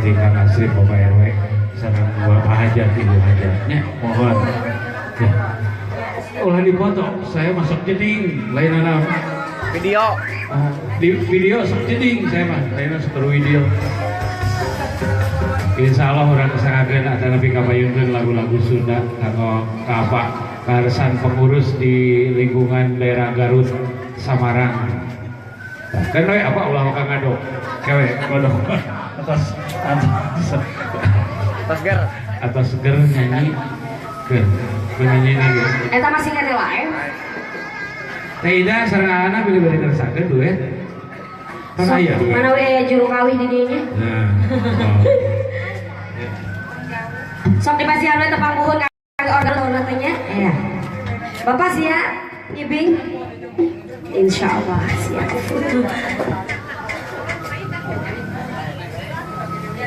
jeung Kang Asri, Bapak RW sareng Bapak Hajat, Ibu Hajat nya, mohon ya. Ulah dipoto, saya masuk jeding lain anak. Video. Ah, di video sok jeding saya mah, lain sok video. Insya Allah urang kesangakeun atanapi kapayunkeun lagu-lagu Sunda kanggo ka apa karesan pengurus di lingkungan daerah Garut Samarang. Nah, kan we apa ulah waka ngadok. Kewe ngadok. Atas atas Tos ger. Atas ger nyanyi ger. Nyanyi nih. Eta masih keneh live. Teh Ida sareng anak bilih bade ngersakeun duet. Kan aya. Mana we aya juru kawih di dieu nya. Nah. Oh. Sok dipasihan we tepang buhun ka organ teh nya. Iya. Bapak siap ngibing? Insya Allah siap.